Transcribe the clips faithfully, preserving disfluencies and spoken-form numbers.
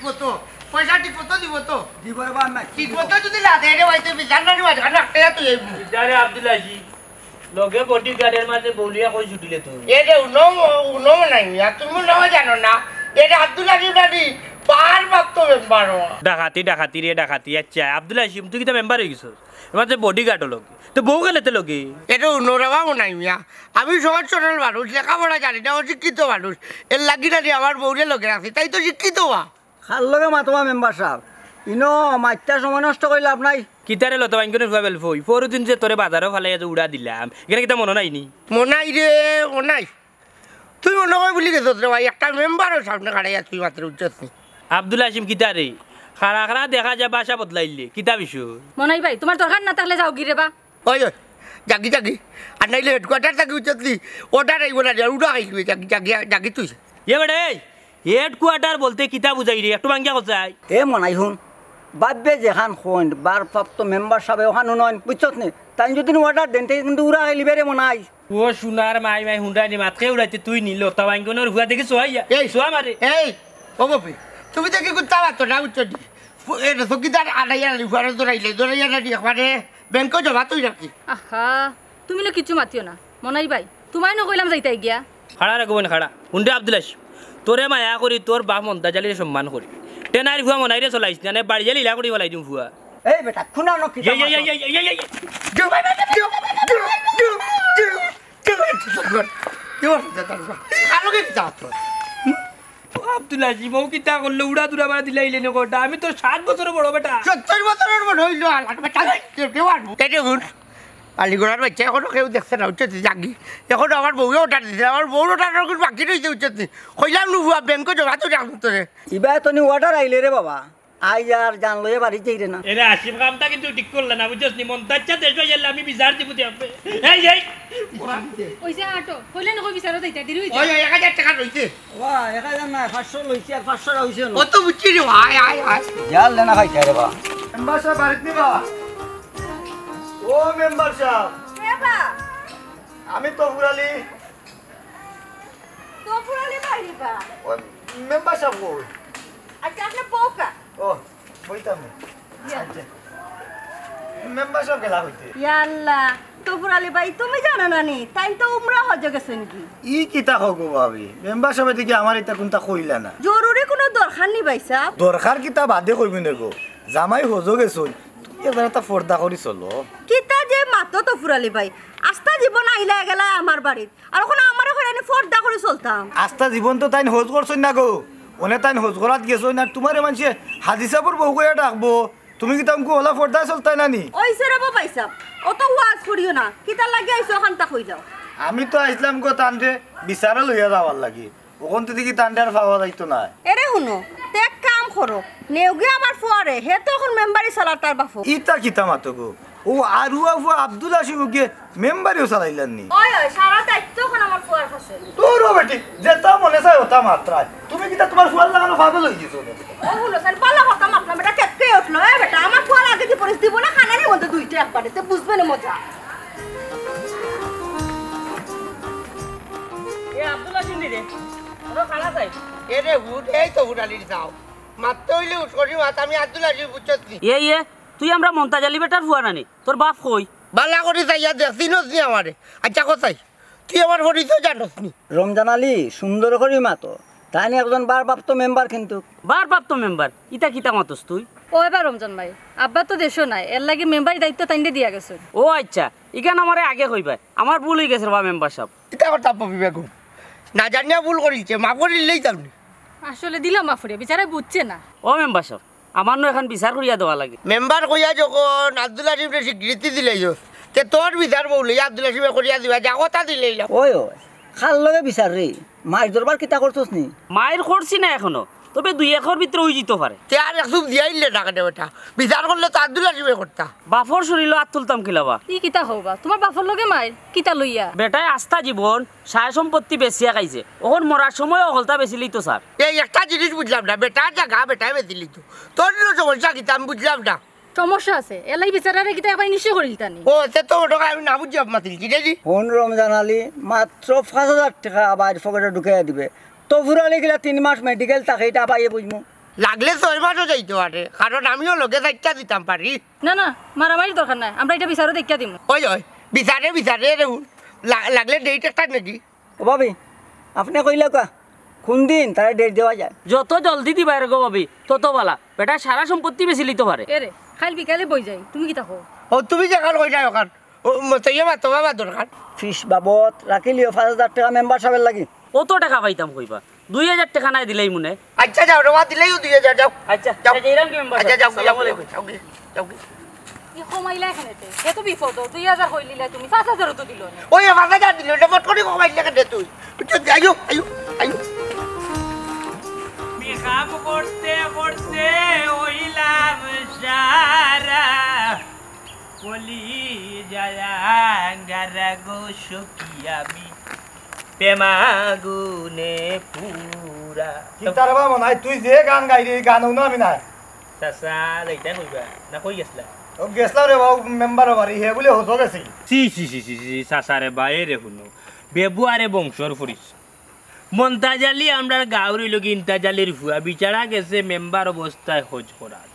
কত? পয়সা ঠিক মতো দিব তো? দিব রে বা, আমি ঠিক মতো যদি না দেয় রে ভাই, তুই বিচার না নিবা, জানো, একটা তুই এই বিচারে আব্দুল আজিজ, লগে বডিগার্ডের মাঝে বউলিয়া কই ছুটিলে তুই? এ রে, উনো, উনো নাই, আর তুমি উনো জানো না? এ রে, আব্দুল আজিজ বাড়ি, ভারপ্রাপ্ত মেম্বার ও। ডাকাতি, ডাকাতি রে, ডাকাতি। আচ্ছা, আব্দুল হাসিম, তুই কিতা মেম্বার অই গেছস? এবার যে বডিগার্ড লগে, তো বউ গেলে তো লগে। এ রে, উনো রে বাবু নাই মিয়া, আমি সহজ সরল মানুষ, লেখাপড়া জানি না, অশিক্ষিত মানুষ, এর লাগি না রে আমার বউরে লগে রাখছি, তাই তো শিক্ষিত হওয়া। কার লগে মাতবা মেম্বার সাব? ইনো মাইত্তা সময় নষ্ট করি লাভ নাই। কিতারে লতা বাইঙ্গনের ফুয়া বেলফই? পরদিন যে তোরে বাজারো ফালাইয়া যে উড়া দিলাম, ইখান কিতা মনো নাই নি? মনাই রে, মনাই। তুই মনো কয় ভুলি গেছস রে ভাই, একটা মেম্বারর সামনে খাড়াইয়া তুই মাতরে উঠছস নি। আব্দুল হাসিম কিতারে? খাড়া খাড়া দেখা যায় ভাষা বদলাইলে। কিতা বিষয়? মনাই ভাই, তুমার দরকার না থাকলে যাওগি রে বা। ওই, ওই, যাগি, যাগি। আর নাইলে হেডকোয়ার্টার থাকি উঠছস নি, অর্ডার আইবো না রে, উড়া খাইলিবে, যাগি, যাগি, যাগি তুই। এ বেটা, এই, হেডকোয়ার্টার বলতে কিতা বুঝাই রে? একটু ভাঙ্গিয়া কছাই। এ মনাই হুন, বাপে যেখান কইন, ভারপ্রাপ্ত মেম্বার সাবে ওখান হুনইন, বুঝছত নি? তাইন যদি অর্ডার দেইন, তে কিন্তু উড়া খাইলিবে রে মনাই। ও সোনার মাই, মাই হুন্ডা নি মাতকে উড়াইতে তুই নি, লতা বাইঙ্গনর ফুয়া দেখি সোয়াইয়া। এই, সোয়া মারে। এই, ও বাপে, তুমি দেখি কুত্তা মাতো না, উঠছো নি? ফু-, এ, চকিদার আড়াইয়া আলি, ফুয়ারে দৌড়াইলে, দৌড়াইয়া আলি, একবারে ব্যাংকো জমা তুই রাখি। আহা, তুমি না কিচ্ছু মাতিও না। মনাই ভাই, তুমায় না কইলাম যাইতায় গিয়া। খাড়া রে গোবিন, খাড়া। হুন্ডা আব্দুল হাসিম, তোরে মায়া করি, তোর বাপ মন্তাজ আলীরে সম্মান করি। টেনাইর ফুয়া মনাইরে চলাইস না, নে বাড়ি জালি ইলা করি ফালাই দিম ফুয়া। এই বেটা, খুনা নকি এই, এই, এই, এই, এই, এই, এই, এই। জু, জু, জু, জু, জু, জু, জু, জু। কালো কে কিতা তোর? ও আব্দুল আজিজ, ও কিতা করলো? উড়া দুরা মারা দিলাইলে নে গোটা। আমি তো সাত বছরর বড় বেটা। সত্তর বছরর বড় অইলো, আলার বেটা। কেউ, কেউ আর কেউ হুন। আলিগড়ার বাচ্চা এখনো কেউ দেখছে না, উঠছে যাগি। এখনো আমার বউয়ে অর্ডার দিছে, আমার বউর অর্ডার এখন বাকি রইছে, উঠছে। কইলাম নু ফুয়া, ব্যাংকো জমা তো রাখুন তোরে। ইবায় তো নি অর্ডার আইলে রে বাবা। আইজ আর জান লইয়া বাড়ি যাই রে না। এরে আসিফ, কামটা কিন্তু ঠিক করলে না, বুঝছস নি? মন্তাজ চাচা দেশো গেলে আমি বিচার দিব দে আপনি। এই, এই। ওই যে আটো, কইলে না কই বিচারো যাইতা, দেরি হইছে। ওই, ওই, এক হাজার টাকা রইছে। ওয়া, এক হাজার না, পাঁচশো লইছি আর পাঁচশো টা হইছে না। কত বুঝছি রে, আয়, আয়, আয়। জাল লেনা খাইছে রে বা। মেম্বার সাব বাড়িত নি বা? ও মেম্বার সাব। কে বা? আমি তফুর আলী। তফুর আলী ভাই রে বা। ও মেম্বার সাব কই? আচ্ছা, আপনি বউকা। ও, বইতাম না। ইয়া। আচ্ছা। মেম্বার সাব গেলা হইতে। ইয়া আল্লাহ, তফুর আলী ভাই, তুমি জানো না নি? তাইন তো উমরা হজ্জো গেছইন গি। ই কিতা কও গো ভাবি? মেম্বার সাবে দেখি আমার ইতা কুনতা কইলা না। জরুরি কুনু দরকার নি ভাই সাব? দরকার কিতা বাদে কইবি নে গো। জামাই হজ্জো গেছইন, তুমি এবার একটা পর্দা করি চলো। কিতা যে মাতো তফুর আলী ভাই, আস্তা জীবন আইলা গেলা আমার বাড়িত। আর অখন আমারে কইরা নি পর্দা করি চলতাম। আস্তা জীবন তো তাইন হজ করছইন না গো, অনে তাইন হজ করাত গেছইন, আর তুমারে মানষে হাজি সাবর বউ কইয়া ডাকবো, তুমি কিতা অখন অলা পর্দায় চলতায় না নি? ওই সে রে বাবা, ইসাব, অত ওয়াজ করিও না, কিতার লাগি আইছো অখানতা কই যাও। আমি তো আইছলাম গো তানরে বিচারো লইয়া যাওয়ার লাগি, অখন তো দেখি তানরে আর পাওয়া যাইতো না। এরে হুনো, তে এক কাম করো, নেওগি আমার ফুয়ারে, হে তো অখন মেম্বারি চালার তার বাফো। ইতা কিতা মাতো গো? ও আরুয়া ফুয়া আব্দুল হাসিম গিয়ে মেম্বারিও চালাইলার নি। ওই, ওই, সারা দায়িত্ব অখন আমার ফুয়ার কাছে। তোর ও বেটি, যেতা মনে চায় অতা মাতরায়। তুমি কিতা তুমার ফুয়ার লাখান পাগল অই গেছো নি? ও হুনো, স্যার, বালা কথা মাতলাম, বেটা কেটকে উঠলো। এ বেটা, আমার ফুয়ার আগে কি পরিস্থিতি বলে খানা নি বলতে দুইটা একবারে, তে বুঝবে না মজা। এ আব্দুল হাসিম রে, ওরা খালা যাই। এ রে হুট, এই তো হুট আলির যাও। মাততে অইলে উঠ করি মাত, আমি আব্দুল হাসিম বুঝছত নি। এ, এ, তুই আমরা মন্তাজ আলী বেটার ফুয়া না নি? তোর বাফ কই? বালা করি চাইয়া দেখ, চিনস নি আমারে? আচ্ছা, কথাই, তুই আমার পরিচয় জানস নি? রমজান আলী, সুন্দর করি মাতো। তাইন একজন ভারপ্রাপ্ত মেম্বার কিন্তু। ভারপ্রাপ্ত মেম্বার? ইতা কিতা মাতস তুই? ও এবার রমজান ভাই, আব্বা তো দেশো নাই, এর লাগি মেম্বারি দায়িত্ব তাইনরে দিয়া গেছইন। ও আচ্ছা, ইখান আমারে আগে কইবায়, আমার ভুল অই গেছে রে বা মেম্বার সাব। ইতা কথা বলবি বেগম, না জানিয়া ভুল করিলছে, মাফ করিলেই যাবনি। আসলে দিলাম মাফ করিয়া, বিচারে বুঝছে না। ও মেম্বার সাব, আমার নু এখান বিচার করিয়া দেওয়া লাগে। মেম্বার কইয়া যখন আব্দুল আজিমরে স্বীকৃতি দিলাইছস, তে তোর বিচার বউ লইয়া আব্দুল আজিমে করিয়া দিবা, যা কথা দিলাইলাম। ওই, ওই, কার লগে বিচার রে? মাইর দরবার কিতা করছস নি? মাইর করছি না এখনো, তবে দুই একর ভিতরে অই যিতো পারে। তে আর এক চুপ দিয়াইলে না কেনে বেটা? বিচার করলে তো আব্দুল আজিমে করতা। বাফর শরীলো আত তুলতাম কিলাবা? ই কিতা কও বা? তুমার বাফর লগে মাইর? কিতা লইয়া? বেটায় আস্তা জীবন সায় সম্পত্তি বেচিয়া খাইছে, অখন মরার সময়ও হকলতা বেচিলিতো স্যার। এই একটা জিনিস বুঝলাম না, বেটার জাগা বেটায় বেচিলিতো, তোর ইনো সমস্যা কিতা আমি বুঝলাম না। সমস্যা আছে, এলাই বেচারারে কিতা একবার নিশ্চয় করিলতা নি। ও, তে তো ওটা আমি না বুঝি আপ মাতিল, কি রে? হুন রমজান আলী, মাত্র পাঁচ হাজার টেকা বাইর পকেটো ঢুকাইয়া দিবে। তফুর আলী গিলা তিন মাস মেডিকেল থাকে, ইটা পাইয়া বুঝমু। লাগলে ছয় মাসও যাইতে পারে, কারণ আমিও লগে যাইতা দিতাম পারি। না, না, মারামারির দরকার নাই, আমরা ইটা বিচারো দেখিয়া দিমু। ওই, ওই, বিচারে, বিচারে রে হুন। লা-, লাগলে ডেট একটা নাকি? ও ভাবি, আপনে কইলা কা, কুন দিন তারে ডেট দেওয়া যায়? যত জলদি দিবায় রে গো ভাবি, তত বালা। বেটায় সারা সম্পত্তি বেচিলিতো পারে। এ রে, কাইল বিকালে বই যাই, তুমি কিতা কও? ও, তুমি যেখান কইরায় অখান। ও, ম-, তইয়া মা, তোমার মা দরকার। ফিস বাবদ রাখিলিও পাঁচ হাজার টেকা মেম্বার সাবর লাগি। অত টেকা পাইতাম কইবা? দুই হাজার টেকা নায় দিলাইমু নে। আচ্ছা, যাও রে বা, দিলাইও দুই হাজার, যাও। আচ্ছা, যাও। আচ্ছা, যাইরাম কি মেম্বার আচ্ছা, সাব? যাও, যাও, আসসালামু আলাইকুম। যাও, যাও। ই কমাইলা কেনে তে? হে তো বিপদ, দুই হাজার কইলিলা তুমি, পাঁচ হাজারও তো দিলো না। ওই পাঁচ হাজার দিলো না, মোট করি কমাইলা কেনে তুই? আইও, আইও, আইও। আমি কাম করতে করতে অইলাম সারা, কলি যায় আঙ্গারা গো সখী আমি প্রেমাগুনে পুরা। কিতা রে বা মনাই, তুই যে গান গাইরে, ই গান হুনো আমি নায়। চাচা, যাইতায় কইবা? না কই গেছলা? ও গেছলাম রে বা, মেম্বারর বাড়ি, হে বুলে হজো গেছিল। ছি, ছি, ছি, ছি, ছি, চাচা রে বা, এ রে হুনো। বেবুয়ারে বংশর পরিচয়। মন্তাজ আলী আমরার গাঁওর অইলো গি ইন্তাজ আলীর ফুয়া, বিচারা গেছে মেম্বার অবস্থায় হজ করাত।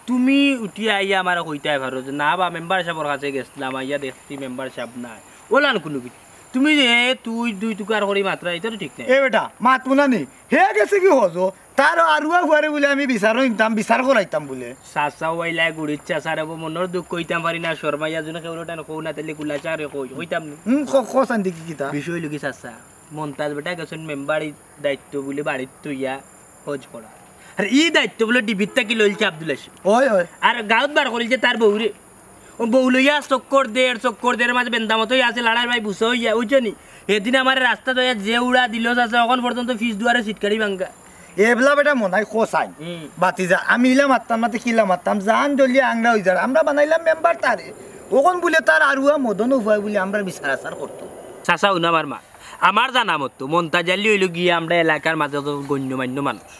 তুমি উঠিয়া আইয়া আমারে কইতায় পারো যে, "না বা, মেম্বার সাবর কাছে গেছলাম, আইয়া দেখছি মেম্বার সাব নাই।" অলান কুনু কিতা? তুমি যে তুই দুই তুকার করি মাতরায়, ইটা তো ঠিক নায়। এ বেটা, মাতমু না নি? হে গেছে গি হজো, তার আরুয়া ফুয়ারে বুলে আমি বিচারো নিতাম, বিচার করাইতাম বুলে। চাচা অইলায় গুড়ির চাচা রে বা, মনর দুখ কইতাম পারি না, শরমাইয়া যেন কেউরে টান কও না, তাইলে গুলা চারে কই, কইতাম নি। হুম, ক-, কও চাইন দেখি কিতা? বিষয় অইলো গি চাচা, মন্তাজ বেটা গেছইন মেম্বারি দায়িত্ব বুলে বাড়িত থইয়া হজ করা। আর ই দায়িত্ব বুলে ডিবির থাকি লইলছে আব্দুল হাসিম। ওই, ওই। আর গাঁওত বার করিলছে তার বউরে। ও বউ লইয়া চক্কর দের, চক্কর দের মাঝে বেন্দামত অইয়া আছে, লাড়ার ভাই বুঝা অইয়া, বুঝছো নি? হেদিন আমারে রাস্তাত অইয়া যে উড়া দিলো চাচা, অখন পর্যন্ত ফিছ দুয়ারে ছিটকারি ভাঙ্গা। এবলা বেটা মনাই কও চাইন। হুম। বাতিজা, আমি ইলা মাততাম না তে কিলা মাততাম, জান জ্বলিয়া আংরা অইযার। আমরা বানাইলাম মেম্বার তারে। অখন বুলে তার আরুয়া মদন ফুয়ায় বুলে আমরার বিচার আচার করতো। চাচা, হুনো আমার মাত। আমার জানা মতো মন্তাজ আলী অইলো গিয়া আমরা এলাকার মাঝে তো গণ্যমান্য মানুষ।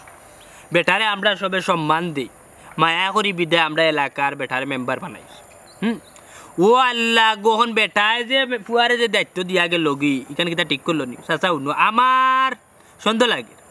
বেটারে আমরা সবে সম্মান দেই, মায়া করি বিধায় আমরা এলাকার বেটারে মেম্বার বানাইছি। হুম? ও আল্লাহ, গো অখন বেটায় যে ফুয়ারে যে দায়িত্ব দিয়া গেলো গি, ইখান কিতা ঠিক করলো নি? চাচা, হুনো, আমার সন্দেহ লাগে।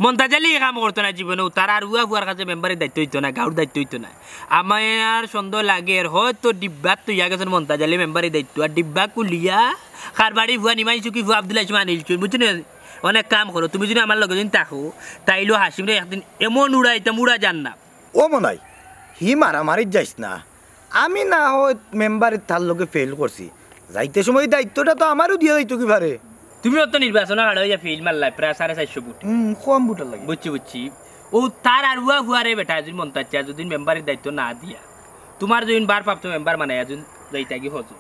মন্তাজ আলী ই কাম করতো না জীবনেও, তার আরুয়া ফুয়ার কাছে মেম্বারি দায়িত্ব অইতো না, গাঁওর দায়িত্ব অইতো না। আমার সন্দেহ লাগের, হয়তো ডিব্বাত থইয়া গেছইন মন্তাজ আলী মেম্বারি দায়িত্ব, আর ডিব্বা খুলিয়া কারবারি ফুয়া নিমাই সুখী ফুয়া আব্দুল হাসিম আনিলছইন, বুঝছো নি? অনেক কাম করো, তুমি যদি আমার লগে যদি থাকো, তাইলেও হাসিমরে একদিন এমন উড়াইতাম, উড়া যার না। ও মনাই, হি মারামারিত যাইস না। আমি না হয় মেম্বারে তার লগে ফেইল করছি, যাইতে সময় দায়িত্বটা তো আমারেও দিয়া যাইতো কি পারে। তুমি অত নির্বাচনো হারা অইয়া ফেইল মারলায় প্রায় সাড়ে চাইরশো ভোট। হুম, কম ভোটর লাগি। বুঝছি, বুঝছি। ও তার আরুয়া ফুয়ারে বেটায় যদি মন্তাজ চায় যদি মেম্বারি দায়িত্ব না দিয়া, তুমার যদি ভারপ্রাপ্ত মেম্বার বানাইয়া যদি যাইতা গি হজো,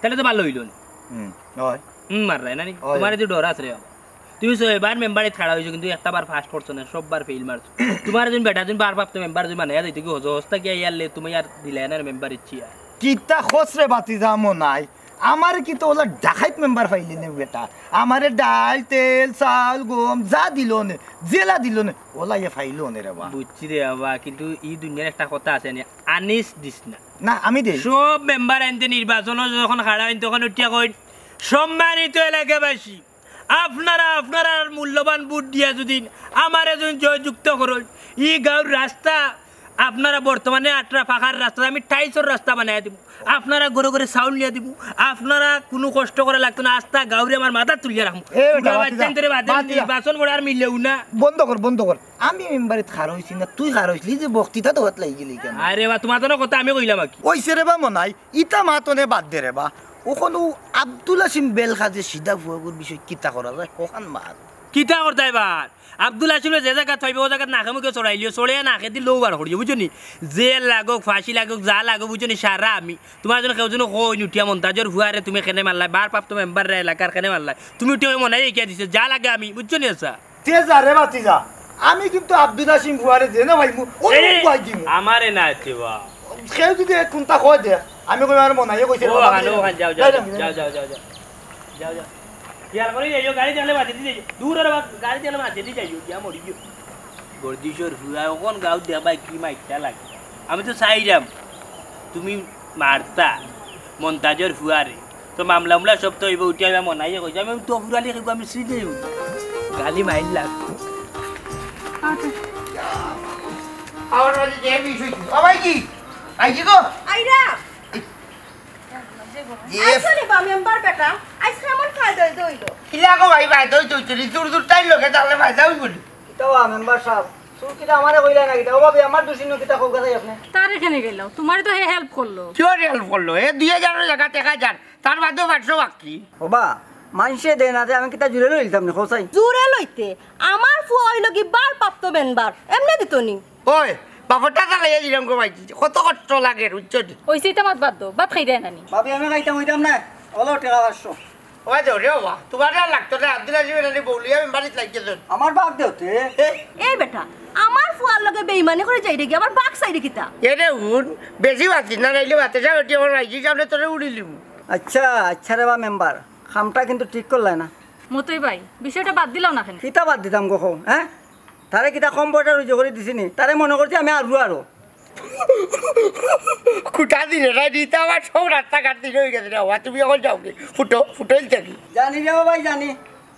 তাইলে তো ভালা অইলো নি। হুম, হয়। হুম, মাররায় না নি? হয়। তুমার যদি ডর আছে রে বাবা। তুমি ছয়বার মেম্বারিত খাড়া অইছো, কিন্তু একটা বার পাস করছো না, সববার ফেইল মারছো। তুমার যদি বেটা যদি ভারপ্রাপ্ত মেম্বার যদি বানাইয়া যাইতো গি হজো, হজ থাকি আইয়ারলে তুমি আর দিলায় না মেম্বারির চেয়ার। কিতা কস রে বাতিজা মনাই? আমারে কিতা অলা ডাকাইত মেম্বার পাইলে নে বেটা? আমারে ডাইল, তেল, চাউল, গম যা দিলো নে, যেলা দিলো নে, অলা ইয়া পাইলো নে রে বা। বুঝছি রে বাবা, কিন্তু ই দুনিয়ার একটা কথা আছে নি, আনিস দিস না। না, আমি দেই। সব মেম্বার আনতে নির্বাচনো যখন খাড়া অইন, তখন উঠিয়া কইন, "সম্মানিত এলাকাবাসী, আপনারা আপনারার মূল্যবান ভোট দিয়া যদি আমারে যদি জয়যুক্ত করইন, ই গাঁওর রাস্তা আপনারা বর্তমানে আটরা পাকার রাস্তা, আমি টাইলসর রাস্তা বানাইয়া দিমু, আপনারা ঘরে ঘরে চাউল নিয়া দিমু, আপনারা কুনু কষ্ট করা লাগতো না, আস্তা গাঁওরে আমার মাথাত তুলিয়া রাখমু।" এ বেটা, বাদ দিয়া, বাদ দিয়া। নির্বাচন বড় আর মিলেও না। বন্ধ কর, বন্ধ কর। আমি মেম্বারিত খাড়া অইছি না, তুই খাড়া অইছলি যে বক্তৃতা দেওয়াত লাগি গেলি কেনে? আরে বা, তুমার তো কথা আমি কইলাম আর কি। অইছে রে বা মনাই, ইতা মাত অনে বাদ দে রে বা। অখন ও আব্দুল হাসিম বেলখা যে সিধা ফুয়াগুর বিষয় কিতা করা যায়, কখান মাত। কিতা করতায় বার? আব্দুল হাসিমরে যে জাগাত পাইবো, ও জাগাত নাকে মুখে চড়াইলিও, চড়ে নাকেদি লউ বার করিও, বুঝছো নি? জেল লাগউক, ফাঁসি লাগউক, যা লাগউক, বুঝছো নি? সারা আমি। তুমার যেন কেউ যেন কইন উঠিয়া মন্তাজর ফুয়ারে তুমি কেনে মারলায়, ভারপ্রাপ্ত মেম্বাররে এলাকার কেনে মারলায়। তুমি উঠিয়া মনাইয়ে কিয়া দিছো, যা লাগে আমি, বুঝছো নি? আচ্ছা। তে যা রে বাতিজা, আমি কিন্তু আব্দুল হাসিম ফুয়ারে যেনে পাইমু, অনে এই, কই দিমু। আমারে না দিবা। কেউ যদি কুনতা কয় দে, আমি কইমু আর মনাইয়ে কইছে রে ও, বাবা, ওখানে, ওখানে যাও, যাও, যাও, যাও, যাও, যাও, যাও। যাও, যাও। খেয়াল করি যাইও, গাড়ি দেখলে মাঝে দিয়ে যাইও। দূর আর বা-, গাড়ি দেখলে মাঝে দিয়ে যাইও, গিয়া মরি গিও। বর্দিশর ফুয়া, অখন গাঁও দেবায় কি মাইকটা লাগে? আমি তো চাইরাম, তুমি মারতা, মন্তাজর ফুয়ারে। তো মামলা উমলা সব তো অইবো, উঠিয়া আমি মনাইয়ে কইছি, আমি তো ফুরালি কইবো, আমি সিধে গালি মাইর লাগতো। আচ্ছা। আমার বাড়ি যে বিষ হইছে। ও ভাই কি? ভাই কি গো? আইরা। জি। আইছো নি বা মেম্বার বেটা? আইজ কেমন ফায়দা হইতো হইলো? কিলা গো ভাই, ফায়দা হইতো হইতো নি। দূর দূর টাইম লোকে তাহলে ফায়দা হইব নি। কিতা বা মেম্বার সাহেব? চুর কিতা আমারে কইলা না কিতা? ও ভাবি, আমার দুষি নো কিতা কউকা চাই আপনে? তারে কেনে গেলাও? তোমারে তো হে হেল্প করলো। কিওর হেল্প করলো? এ দুই হাজারর জাগা টেকা যার, তার বাদেও পাঁচশো বাকি। ওবা, মানষে দেয় না যে আমি কিতা জুরে লইতাম নি, কও চাই? জুরে লইতে? আমার ফুয়া অইলো কি ভারপ্রাপ্ত মেম্বার, এমনে দিত নি? ওই, বাপরটা চালাইয়া দিলাম গো ভাই, কত কষ্ট লাগে, বুঝছো নি? ওই সিটা মাত বাদ দাও, ভাত খাই দেয় না নি? ভাবি, আমি খাইতাম হইতাম না, অলো টেকা পাঁচশো। ওই যাও রে বাবা, তোমার আর লাগতো না, আব্দুল আজিজ বেটানি বউলিয়া মেম্বারিত লাগিয়ে দেন। আমার বাপ দেওতে। এ? এই বেটা, আমার ফুয়ার লগে বেইমানি করে যাই রে কি, আবার বাঘ চাই রে কিতা? এ রে হুন, বেশি বাঁচিস না, নাইলে বাতে যা বেটি আমার রাইজি সামনে তোরে উড়ি লিমু। আচ্ছা, আচ্ছা রে বা মেম্বার, কামটা কিন্তু ঠিক করলাই না। মতই ভাই, বিষয়টা বাদ দিলাও না কেনে? কিতা বাদ দিতাম গো কও, হ্যাঁ? তারে কিতা কম বয়সে রুজি করি দিছি নি? তারে মনে করছি আমি আরু আরো। খুঁটা দিলে না, দিতে আমার সব রাস্তাঘাট দিলে হয়ে গেছে রে বাবা। তুমি এখন যাও কি? ফুটো, ফুটো ইলতে কি? জানি রে বাবা, জানি।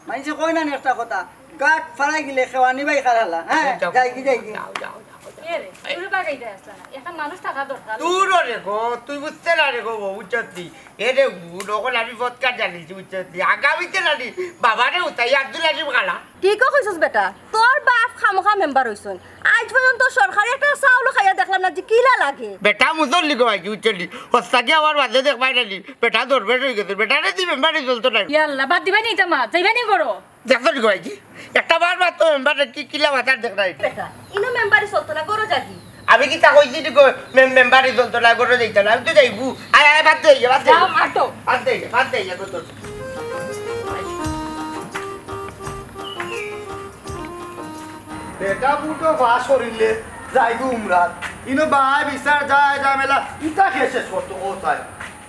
মানষে কয় না নি একটা কথা, গাট ফাড়াই গেলে খেওয়ানি বাই খারালা, হ্যাঁ? যাও। যাই কি, যাই কি? যাও, যাও, যাও, যাও। এ রে, দূরে বাগাইতে আসলা না। একটা মানুষ থাকা দরকার। দূর রে গো, তুই বুঝতে না রে গো, বুঝছত নি? এ রে, উ, নকল আমি ভদকা জানিছি, বুঝছত নি? আগামীতে না নি, বাবারে উঠাই, আব্দুল আজিম খালা। ঠিকও কইছস বেটা, তোর বাপ খামোখা মেম্বার হইছইন। আজ পর্যন্ত সরকারি একটা চাউলও খাইয়া দেখলাম না যে কিলা লাগে। বেটা মুসল্লি গো ভাই, বুঝছত নি? হস্তাকে আমার মাঝে দেখবাই না নি, বেটা দরবেশ হয়ে গেছে, বেটারে দি মেম্বারি চলতো নাই। ইয়াল্লা, বাদ দিবাই নি ইতা মা, যাইবাই নি করো। দেখছো নি গো ভাইজি? একটা বার মাত্র মেম্বারে কি কিলা মাথার দেখ নাই। বেটা, ইনো মেম্বারি চলতো না, গরো যাগি। আমি কিতা কইছি নি গো, মেম-, মেম্বারি চলতো না, গরো যাইতো না, আমি তো যাইবু। আয়, আয়, বাদ দে, বাদ দে। যাও, আটো। বাদ দে, বাদ দে, কত। বেটা বুটো ফাঁস করিলে যাইবু উমরাত। ইনো বায় বিচার যায় ঝামেলা, ইতা কে শেষ করতো, ও তাই।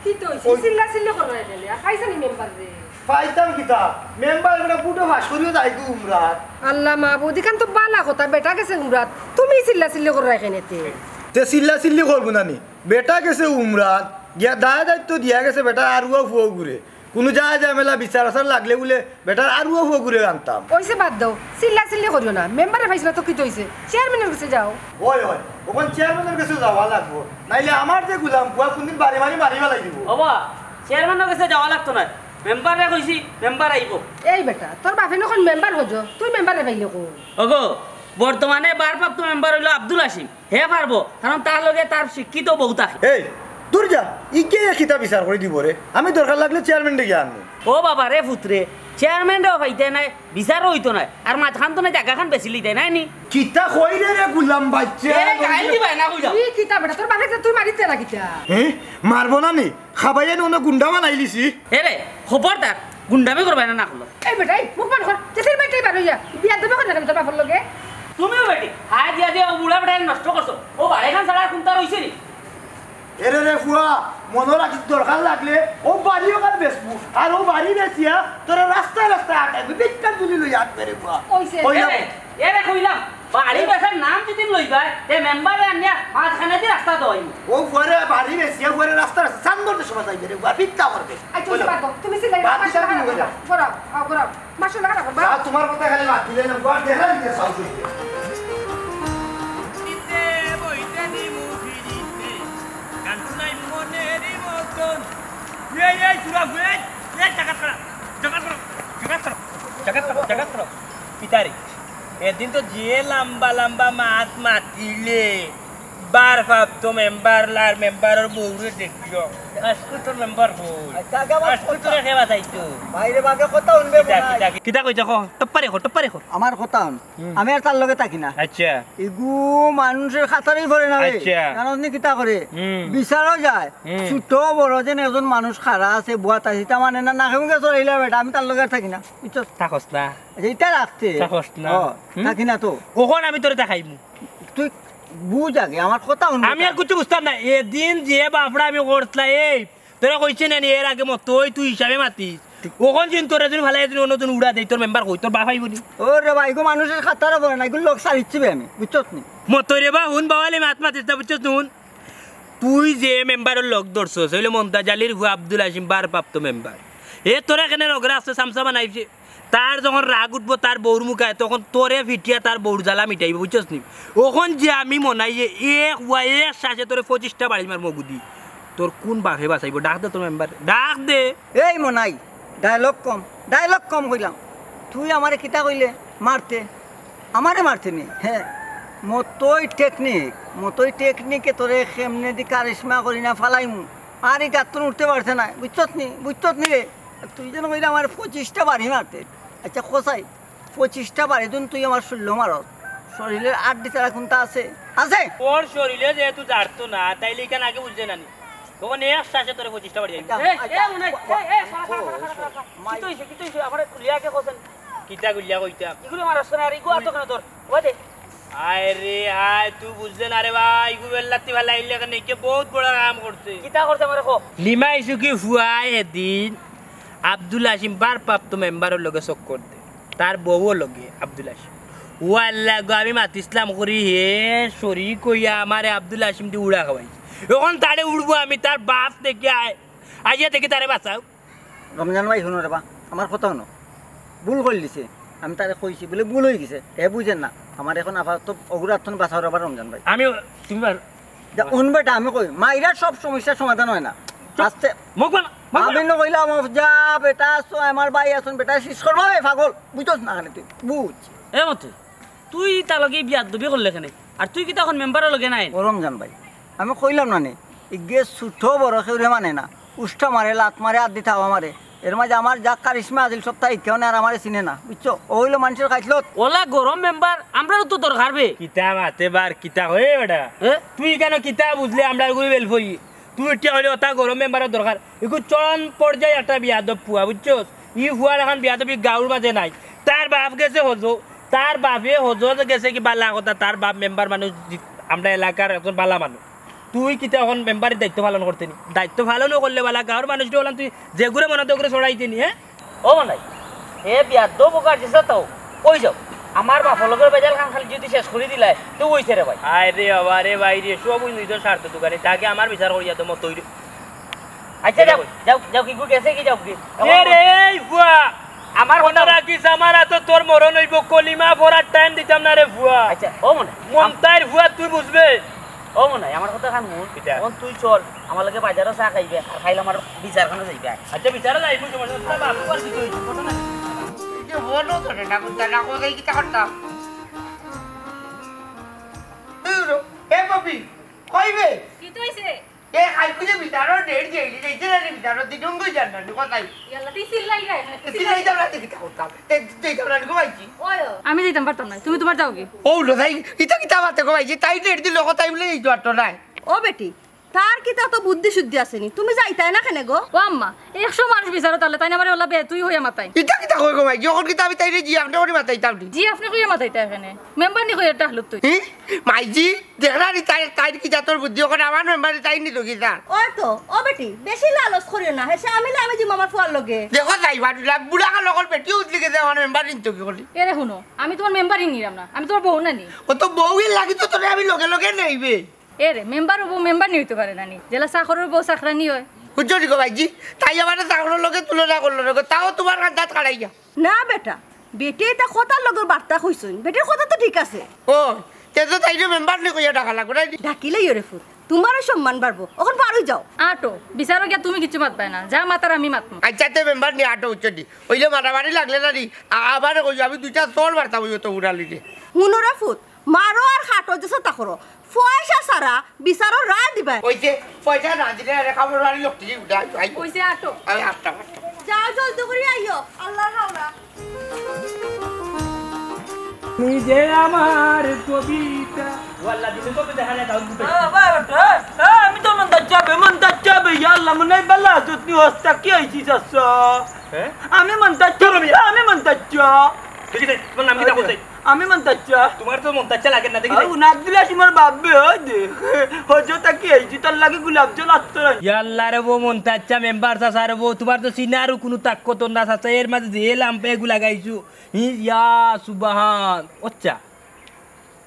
কি তো হইছে? ওই চিল্লা চিল্লি করো না কেনে? আর পাইছো নি মেম্বার রে? পাইতাম কিতা? মেম্বার বেটা বুটো ফাঁস করিও যাইগু উমরাত। আল্লাহ মাবুদ, ইখান তো বালা কথা, বেটা গেছে উমরাত, তুমি চিল্লা চিল্লি করো না কেনে তে? তে চিল্লা চিল্লি করবো না নি? বেটা গেছে উমরাত, গিয়া দায় দায়িত্ব দিয়া গেছে বেটা আরুয়া ফুয়া ঘুরে। কুনু যায় ঝামেলা বিচার আচার লাগলে বুলে বেটার আরুয়া ফুয়া ঘুরে আনতাম। ওইছে বাদ দাও, চিল্লা চিল্লি করিও না। মেম্বারে পাইছো না তো কি তো হইছে? চেয়ারম্যানের গেছে যাও। হয়, হয়, অখন চেয়ারম্যানের গেছে যাওয়া লাগবো, নাইলে আমার যে গুলাম ফুয়া কুনদিন বাড়ি মারি মারি ফালাই দিবো। ওবা, চেয়ারম্যানের গেছে যাওয়া লাগতো না, মেম্বারে কইছি, মেম্বার আইবো। এই বেটা, তোর বাপে নখন মেম্বার হজো, তুই মেম্বারে পাইলে কই? ওগো, বর্তমানে ভারপ্রাপ্ত মেম্বার হইলো আব্দুল হাসিম, হে পারবো, কারণ তার লগে তার শিক্ষিত বউ থাকে। এই, দূর যা, ইগে কিতা বিচার করি দিবো রে? আমি দরকার লাগলে চেয়ারম্যানরে গিয়া আনমু। ও বাবা রে পুতরে, চেয়ারম্যানরেও পাইতে নাই, বিচারও হইতো নাই, আর মাঝখান তো নাই, জাগাখান বেচিলিতে নাই নি? কিতা কইরে রে গুলাম বাচ্চা? এ, গাইল দিবায় না কইলাম। ই কিতা বেটা, তোর বাপে তো তুই মারিতে না কিতা? হে? মারবো না নি? খাবাইয়া নি অনো গুন্ডা বানাইলিছি। এ রে, খবরদার, গুন্ডামি করবায় না, না করলো। এই বেটা, এই, মুখ বন্ধ কর। জেঠির বেটাই বার হইয়া। বিয়াদবি করে না কেনে তোর বাপর লগে? তুমিও বেটি, হায় দিয়া দিয়া ও বুড়া বেটারে নষ্ট করছো। ও বাড়িখান ছাড়া আর কুনতা রইছে নি? এরে রে ফুয়া, মনো রাখিস দরকার লাগলে ও বাড়ি অখান বেচমু। আর ও বাড়ি বেচিয়া তোরা রাস্তায় রাস্তায় আটাইবি। বিজ্ঞান তুলি লই আটবে রে ফুয়া। ওইছে। কইলাম। এরে, এরে কইলাম, বাড়ি বেচার নাম যদি লইবায়, তে মেম্বারে আনিয়া মাঝখানেদি রাস্তা দেওয়াইমু। ও ফুয়ারে বাড়ি বেচিয়া ফুয়ারে রাস্তায় রাস্তায় চান্দর দেশে বাজাইবে রে ফুয়া, ভিক্ষা করবে। আচ্ছা, ওইছে বাদ দাও। তুমি চিল্লাই না, বাদ দিতাম মাসুল তুমি লাগাও। কইলে। করো, আও, করো। মাসুল লাগা রাখো, বাদ। যা, তোমার কথা খালি বাদ দিলে না, ফুয়া দেখা দিতে চাও তুমি। দিতে বইতে নিমু ফিরিতে, গান শুনাই মনের মতন। এই, এই, তোরা, এই, এই, জাগাত করো, জাগাত করো, জাগাত করো, জাগাত করো, জাগাত করো। পিতারি, এদিন তো যে লম্বা লম্বা মাত মাতিলে, ভারপ্রাপ্ত মেম্বার আর মেম্বারর বউরে দেখিও। আজকে তো মেম্বার বউ। আজকে তোরা খেবা চাইতো। বাইরে বাগে কথা শুনবে কিতা, মনে হয়। কিতা, কিতা কইছে কও? টপ্পারে কও, টপ্পারে কও। আমার কথা হুন। হুম। আমি আর তার লগে থাকি না। আচ্ছা। ইগু মানুষের খাতারেই পড়ে না রে। আচ্ছা। জানোস নি কিতা করে? হুম। বিচারও যায়। হুম। ছোট বড় যেন একজন মানুষ খাড়া আছে, বুয়াত আছে, ইতা মানে না, না কেমন গেছে রইলা বেটা, আমি তার লগে আর থাকি না। বুঝছস? থাকস না। আচ্ছা, ইতা রাখতে। থাকস না। ও, হুম? থাকি না তো। অখন আমি তোরে দেখাইমু। তুই বুঝ আগে, আমার কথা হুন। আমি আর কিচ্ছু বুঝতাম না। এদিন যে বাফড়া আমি করছলা, এই তোরে কইছি না নি, এর আগে মতো ওই তুই হিসাবে মাতিস। অখন যেন তোরে যেন ফালাই যেন অন্য জন উড়া দেই, তোর মেম্বার কই, তোর বাফ আইবো নি? ও রে ভাই, ইগু মানুষের খাতারও পড়ে না, ইগুর লগ সারিচ্ছি বে আমি, বুঝছস নি? মতো রে বা, হুন বাওয়ালি মাত মাতিস না, বুঝছস নি? হুন, তুই যে মেম্বারর লগ ধরছস, অইলে মন্তাজ আলীর ফুয়া আব্দুল হাসিম ভারপ্রাপ্ত মেম্বার। এ তোরে কেনে রগরে আছে সামসা বানাইছে। তার যখন রাগ উঠবো তার বউর মুখায়, তখন তোরে ফিটিয়া তার বউর জ্বালা মিটাইবো, বুঝছস নি? অখন যে আমি মনাইয়ে এক ওয়া এক শ্বাসে তোরে পঁচিশটা বাড়ি মারমু গুদি। তোর কোন বাপে বাঁচাইবো? ডাক দে তোর মেম্বার, ডাক দে। এই মনাই, ডায়লগ কম, ডায়লগ কম কইলাম। তুই আমারে কিতা কইলে? মারতে? আমারে মারতে নি? হ্যাঁ, মতই টেকনিক, মতই টেকনিকে তোরে কেমনে দি কারিশমা করি না ফালাইমু। আর এই গাত্তন উঠতে পারছে না, বুঝছত নি? বুঝছত নি রে? তুই যেন কইলে আমার পঁচিশটা বাড়ি মারতে। আচ্ছা, কছাই, পঁচিশটা বাড়ি দিন তুই আমার শরীলো মারস, শরীলের আড্ডি ছাড়া কোনটা আছে? আছে? তোর শরীলে যেহেতু জারতো না, তাইলে ইখান আগে বুঝলে না নি? তখন এক শ্বাসে তোরে পঁচিশটা বাড়ি আইবো। আচ্ছা, এ, আচ্ছা, এ, উনাই, এ, এ, সারা, সারা, সারা, সারা, সারা। কিতা অইছে, কিতা অইছে? আমারে খুলিয়া আগে কছেন। কিতা খুলিয়া কইতাম? ইগুলো আমার আসছে না, আর ইগু আতো কেন তোর? ওই দে। আয় রে আয়, তুই বুঝলে না রে ভাই, ইগু বেল্লাতি ভালা আইলে কেন? ইকে বহুত বড় কাম করছে। কিতা করছে আমারে কো? লিমা ইসুকি ফুয়ায় এদিন আব্দুল হাসিম ভারপ্রাপ্ত মেম্বারর লগে চক্কর দে। তার বউও লগে আব্দুল হাসিম। ও আল্লাহ গো, আমি মাতিসলাম করি হে শরিক অইয়া আমারে আব্দুল হাসিম দি উড়া খাওয়াইছে। অখন তারে উড়বো আমি, তার বাপ দেখি আয়, আইয়া দেখি তারে বাঁচাও। রমজান ভাই, হুনো রে বা, আমার কথা হুনো। ভুল করি দিছে, আমি তারে কইছি বুলে ভুল অই গেছে, হে বুঝের না। আমার অখন আপাতত অগুর আত্ত বাঁচাও রে বা রমজান ভাই। আমি, তুমি পার- যা, হুন বেটা, আমি কই, মাইরা সব সমস্যার সমাধান অয় না। চুপ। আস্তে মুখ বন্ধ, মুখ বন্ধ। আমি নু কইলাম, "অফ যা, বেটা আছো, আমার ভাই আছইন, বেটা শেষ করবা বে, পাগল।" বুঝছস না কেনে তুই? বুঝ। এ মতে, তুই তার লগে বিয়াদবি করলে কেনে? আর তুই কিতা অখন মেম্বারর লগে নাই? ও রমজান ভাই, আমি কইলাম না নি, ইগে ছোট বড় কেউরে মানে না। উষ্টা মারে, লাত মারে, আদি থাবা মারে। এর মাঝে আমার যা কারিশমা আছিল, সবতা ইকেও নাই, আর আমারে চিনে না, বুঝছো? ও অইলো মানষর খাইছলত। ওলা গরম মেম্বার, আমরারও তো দরকার বে। কিতা মাতে বার, কিতা কয় বেটা? এ? তুই কেনে কিতা বুঝলে আমরা এগুলো বেলফই? তুই ইটা কইলে ওটা গরম মেম্বারর দরকার। এগু চরম পর্যায়ে একটা বিয়াদব ফুয়া, বুঝছস? ই ফুয়ার অখন বিয়াদবি গাঁওর মাঝে নাই। তার বাপ গেছে হজো, তার বাপে হজো গেছে কি বালা কথা, তার বাপ মেম্বার মানুষ, জি-, আমরা এলাকার একজন বালা মানুষ। তুই কিতা অখন মেম্বারি দায়িত্ব পালন করতে নি? দায়িত্ব পালনও করলে বালা, গাঁওর মানুষরে অলান তুই যেগুরে মনে অয় ওগুরে ছড়াইতে নি, হ্যাঁ? ও মনাই, হে বিয়াদব অউক আর যেছা থাউক, কই যাও? আমার বাপর লগর বেজাল খান খালি যদি শেষ করি দিলায়, তো অইছে রে ভাই। আয় রে বাবা রে ভাই রে, সব ওই নিজের স্বার্থ দোকানে, তাকে আমার বিচার করিয়া তো মতই রে। আচ্ছা, যাও, যাও, যাও, কি গু গেছে কি যাও কি? এ রে, এই ফুয়া, আমার মনে কথা রাখিস, আমার আতো তোর মরণ অইবো, কলিমা পড়ার টাইম দিতাম না রে ফুয়া। আচ্ছা, ও মনে, মন্তাইর ফুয়া, তুই বুঝবে। ও মনে, আমার কথা খান হুন। কিতা? অখন তুই চল, আমার লগে বাজারো চা খাইবে, আর খাইলে আমার বিচারখানো যাইবে। আচ্ছা, বিচারো যাইমু, সমস্যা নাই, তোর বাপু আর কি কইছে, কথা নাই। এই যে বলো তো রে, না করতে, না করতে, এই কিতা করতাম? এই রে, এ বাপি, কইবে? কিতা অইছে? এ, কাইলকু যে বিচারর ডেট দিয়া আইলি, যাইতে না রে বিচারর দিন, অঙ্গই যার না, কথা নাই। ইয়াল্লা, তুই চিল্লাই গায় না। এ, চিল্লাই যাও না, তুই কিতা করতাম? এ, যাইতাম না, গো ভাইজি। ওই, ও। আমি যাইতাম পারতাম না, তুমি তুমার যাওগি। ও, লো, তাই, ইতা কিতা মাতে, গো ভাইজি? তাই ডেট দিল, কথা বলে এই তো আর তো নাই। ও বেটি, তার কিতা অত বুদ্ধি শুদ্ধি আছে নি? তুমি যাইতায় না কেনে গো? ও আম্মা, একশো মানুষ বিচারো তাইলে তাইন আমারে ওলা বে তুই হইয়া মাতাইন। ইতা কিতা কয় গো ভাইজি? অখন কিতা আমি তাইরে জি আপনি করে মাতাইতাম নি? জি আপনি কইয়া মাতাইতা কেনে? মেম্বার নি কইয়া ডাকলো তুই। হি? মাইজি, দেখরা নি তাই, তাইর কি জাতর বুদ্ধি, অখন আমার মেম্বারি তাই নি তো কি জান? ওই তো, ও বেটি, বেশি লালচ করিও না, হে সে আমি লা আমি জিমু আমার ফুয়ার লগে। দেখো যাই বাটুলা, বুড়া কাল অখন বেটি উঠলি গেছে আমার মেম্বার নিতো কি করি? এরে হুনো, আমি তুমার মেম্বারি নিরাম না, আমি তুমার বউ না নি। ও তো বউয়ের লাগি তো তোরে আমি লগে লগে নেইবে। এরে, মেম্বারর বউ মেম্বারনি অইতো পারে না নি, যেলা চাকরর বউ চাকরানি অয়। বুঝছো নি গো ভাইজি, তাই আমারে চাকরর লগে তুলনা করলো রে গো, তাও তুমার কান্দাত খাড়াইয়া। না বেটা, বেটি ইতা কথার লগে বার্তা কইছইন, বেটির কথা তো ঠিক আছে। ও, তে তো তাইরে মেম্বার নি কইয়া ডাকা লাগবো, নায় নি? ডাকিলেই ওরে ফুত, তুমারও সম্মান বাড়বো। অখন বারই যাও। আটো, বিচারো গিয়া তুমি কিচ্ছু মাতবায় না, যা মাতার আমি মাতমু। আচ্ছা, তে মেম্বার নি আটো, বুঝছো নি? অইলে মারামারি লাগলে না নি, আ-, আবার কই আমি দুইটা চড় মারতাম অই তো উড়ালি রে। হুনো রে ফুত, মারো আর খাটো যেছা তা করো, পয়সা ছাড়া বিচারর রায় দিবায়। অইছে, পয়সা না দিলে আরে খাবার বাড়ি লোক থেকে উঠে আইতো, আইতো। অইছে আটো। আমি আটটা, আটটা। যাও জলদি করি আইও, আল্লাহর হাওলা। নিজে আমার কবিতা। ওয়াল্লা দিলে তো দেখা যায় দাউদ গুটে। আ, বাবা, এ, এ, আমি তো মন্তাজ চাবে, মন্তাজ চাবে, ইয়া আল্লাহ, মনে হয় বালা আছো, তুই হস্তা কি আইছিস, আচ্ছা? হ্যাঁ? আমি মন্তাজ চাবে, আমি মন্তাজ চা। দেখি দে, তোমার নাম কিতা কইছে? আমি মন্তাজ চা। তোমার তো মন্তাজ চা লাগে না, দেখি দে। আউ, না আব্দুল হাসিমর বাপ বে, ওই দে। হজরত কি এই জুতার লাগে গোলাপ জল আসতো না। ইয়াল্লা রে বউ, মন্তাজ চা মেম্বার চাচা রে বউ, তোমার তো সিনারও কুনু তাকত না চাচা, এর মাঝে যে লাম্পে এগু লাগাইছো। হি, ইয়া সুবহান। আচ্ছা,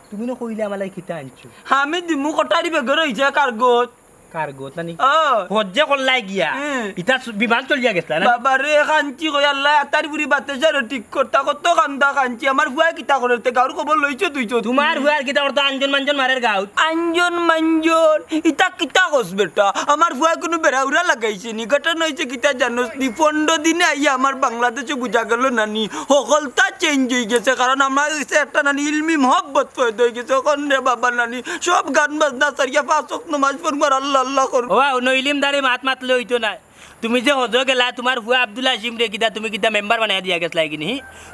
তুমি না কইলে আমার লাগি কিতা আনছো? আমি দিমু কটারি বেগর অইছে কার্গত। কার্গোত নানি? ও। হজ্জে করলাই গিয়া। হুম। ইতা সু-, বিমান চলিয়া গেছলা না? বাবা রে, কানছি কই আল্লাহ, আতার বুড়ি বাতে সারো ঠিক করতা, কত কান্দা কানছি। আমার ফুয়ায় কিতা করের তে, গাউর খবর লইছো তুই তো? তুমার ফুয়ার কিতা করতা, আঞ্জন মাঞ্জন মারের গাউত। আঞ্জন মাঞ্জন, ইতা কিতা কস বেটা? আমার ফুয়ায় কুনু বেড়াউড়া লাগাইছে নি? ঘটনা অইছে কিতা জানোস নি? পনরো দিনে আইয়া আমার বাংলাদেশো বুঝা গেল নানি, হকলতা change অইগেছে, কারণ আমার গেছে একটা নানি ইলমি মহব্বত পয়দা অইগেছে। অখন রে বাবা নানি, সব গান বাজনা ছাড়িয়া পাঁচ ওয়াক্ত নামাজ পড়মু আর আল্লাহ আল্লাহ করমু। ওবা, অনো ইলিমদারি মাত মাতলে অইতো নায়। তুমি যে হজ্জো গেলা, তুমার ফুয়া আব্দুল হাসিমরে কিতা, তুমি কিতা মেম্বার বানাইয়া দিয়া গেছলায় গি নি?